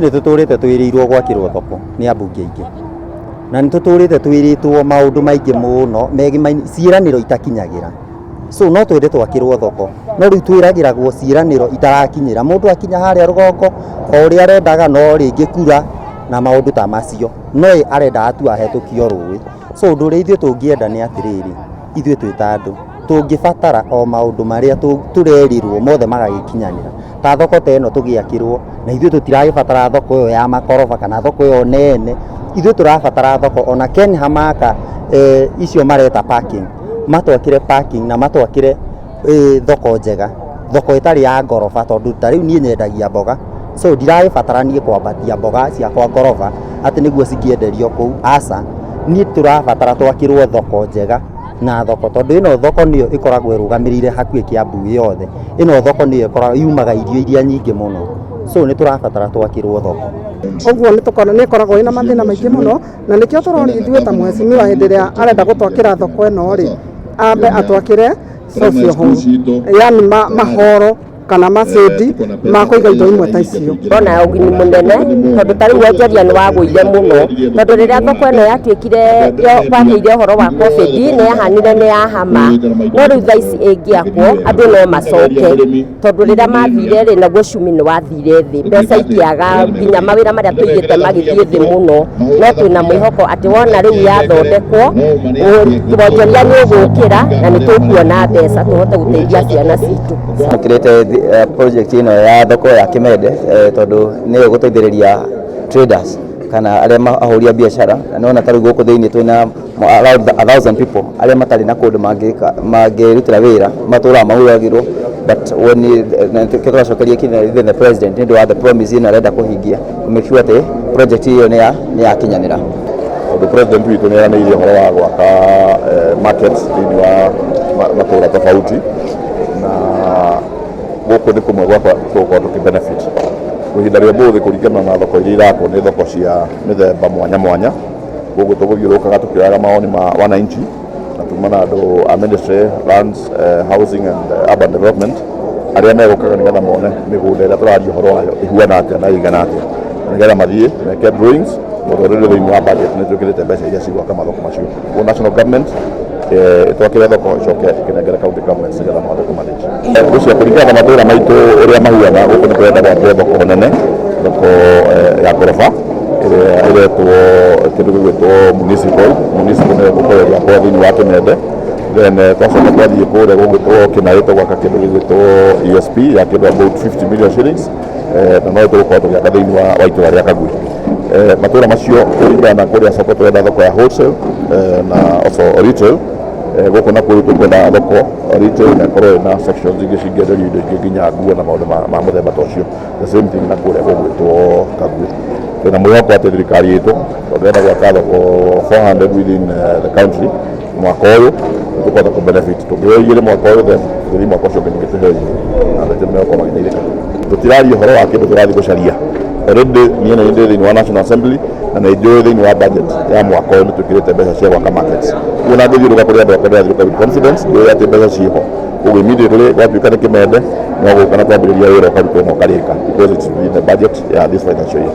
Nĩ tũtũrĩte twĩrĩirwo gwakĩrwo thoko nĩ ambunge aingĩ, na nĩ tũtũrĩte twĩrĩtwo maũndũ maingĩ mũno megimaini ciĩranĩro itakinyagĩra. So no twende twakĩrwo thoko, no rĩu twĩragĩragwo ciĩranĩro itarakinyĩra. Mũndũ akinya harĩa rũgongo o ũrĩa arendaga, no rĩngĩ kura na maũndũ ta macio, no ye arendaga tu ahetũkio rũĩ. So ũndũ ũrĩa ithuĩ tũngĩenda nĩ atĩrĩrĩ, ithuĩ twĩ ta andũ tũngĩbatara o maũndũ marĩa tũrerirwo mothe magagĩkinyanĩra. Ta thoko ta ĩno tũgĩakĩrwo, na ithuĩ tũtiragĩbatara thoko ĩyo ya makoroba kana thoko ĩyo nene. Ithuĩ tũrabatara thoko ona Kenha maka icio mareta parking, matwakĩre parking na matwakĩre thoko njega, thoko ĩtarĩ ya ngoroba, tondũ ta rĩu niĩ nyendagia mboga, so ndiragĩbatara niĩ kwambatia mboga ciakwa ngoroba atĩ nĩguo cikĩenderio kũu, aca. Niĩ tũrabatara twakĩrwo thoko njega na thoko, tondũ ĩno thoko nĩyo ĩkoragwo ĩrũgamĩrĩire hakuhĩ Kiambu yothe. Ĩno thoko nĩyo ĩkoragwo yumaga irio iria nyingĩ mũno, so nĩ tũrabatara twakĩrwo thoko. Ũguo nĩ tũkona nĩ ĩkoragwo ĩna mathĩna maingĩ mũno, na nĩkĩo tũroria ithuĩ ta mheshimiwa, hĩndĩ ĩrĩa arenda gũtwakĩra thoko ĩno rĩ, ambe atwakĩre social hall, yani mahoro kana macedi ma kũiga indo imwe ta icio. Ndona ũguni mũnene, tondũ ta rĩu wonjoria nĩ wagũire mũno, tondũ rĩrĩa thoko ĩno yatuĩkire wakĩire ũhoro wa COVID, nĩ yahanire nĩ yahama. No rĩu thaa ici ĩngĩakwo, andũ no macoke, tondũ rĩrĩa mathire rĩ, naguo cumi nĩ wathire thĩ, mbeca ikĩaga, nginya mawĩra marĩa tũigĩte magĩthiĩ thĩ mũno. No twĩna mwĩhoko atĩ wona rĩu yathondekwo, wonjoria nĩ ũgũkĩra na nĩ tũkuona mbeca tũhote gũteithia ciana citũ. Twamũkĩrĩte project ĩno ya thoko ya Kimende tondũ nĩyo ĩgũteithĩrĩria traders kana arĩa ahũri a biacara. Na nĩwona ta rĩu gũkũ thĩinĩ twĩna around 1,000 people arĩa matarĩ na kũndũ mangĩrutĩra wĩra, matũraga mahuragĩrwo. But when na nĩkĩo tũracokeria even the president nĩ ũndũ wa the promise ĩno arenda kũhingia, make sure atĩ project ĩyo nĩ yakinyanĩra. Tondũ president witũ nĩ eranĩire ũhoro wa gwaka markets thĩinĩ wa matũũra tofauti, na gũkũ nĩ kũmwe gwakwa tũgũkorwo tũkĩ benefit ihinda rĩa ũmũthĩ kũringana na thoko iria irakwo. Nĩ thoko cia mĩthemba mwanya mwanya, koguo tũgũthiũrũrũkaga tũkĩoyaga mawoni ma wananchi, na tuma na andũ a Ministry Lands, Housing and Urban Development arĩa megũkaga nĩgetha mone mĩgũnda ĩrĩa tũraria ũhoro wayo ĩhuana atĩa na ĩigana atĩa, na nĩgetha mathiĩ meke drawings, tondũ rĩrĩ thĩinĩ wa budget nĩ twĩkĩrĩte mbeca iria cigwaka mathoko macio. Koguo national government ĩtwakĩre thoko, ĩcoke ĩkĩnengere county governments nĩgetha mahote kũmanage. Ngwĩciria kũringana na matũũra maitũ ũrĩa mahuana, gũkũ nĩ tũrenda gwakwo thoko nene, thoko ya ngoroba ĩrĩa ĩretwo kĩndũ gĩgwĩtwo municipal. Municipal nĩyo ĩgũkorwo ĩgĩakwo thĩinĩ wa Kĩmende. Then twacoka twathiĩ kũrĩa gũgwĩtwo Kĩnaĩ, tũgwaka kĩndũ gĩgwĩtwo ESP ya kĩndũ about 50 million shillings, na no tũgũkorwo tũgĩaka thĩinĩ wa itũũra rĩa Kagui. Matũũra macio, kũringana na kũrĩa soko, tũrenda thoko ya wholesale na also retail. Gũkũ nakuo rĩu tũkwenda thoko retail na ĩkorwo ĩna sections ingĩ cingĩenderio indo ingĩ, nginya nguo na maũndũ ma mũthemba ta ũcio. The same thing na kũrĩa gũgwĩtwo Kagui. Twĩna mwĩhoko atĩ thirikari itũ, tondũ ĩrenda gwaka thoko 400 within the country mwaka ũyũ, tũkũhota kũ benefit. Tũngĩheo igĩrĩ mwaka ũyũ, then tũgĩthiĩ mwaka ũcio ũngĩ ningĩ tũheo igĩrĩ, na andũ aitũ nĩmegũkorwo magĩteithĩka. Tũtiraria ũhoro wa kĩndũ tũrathiĩ gũcaria. Already niĩ nĩ ndĩ thĩinĩ wa National Assembly, na nĩ njũĩ thĩinĩ wa budget ya mwaka ũyũ nĩ twĩkĩrĩte mbeca cia gwaka markets. Koguo na ngĩthiũrũrũka kũrĩ andũ akwa, ndĩrathiũrũrũka with confidence, njũĩ atĩ mbeca ciĩho. Koguo immediately gwatuĩka nĩ Kĩmende, no gũka na kwambĩrĩria wĩra, ũkarutwo na ũkarĩka, because it's in the budget ya this financial year.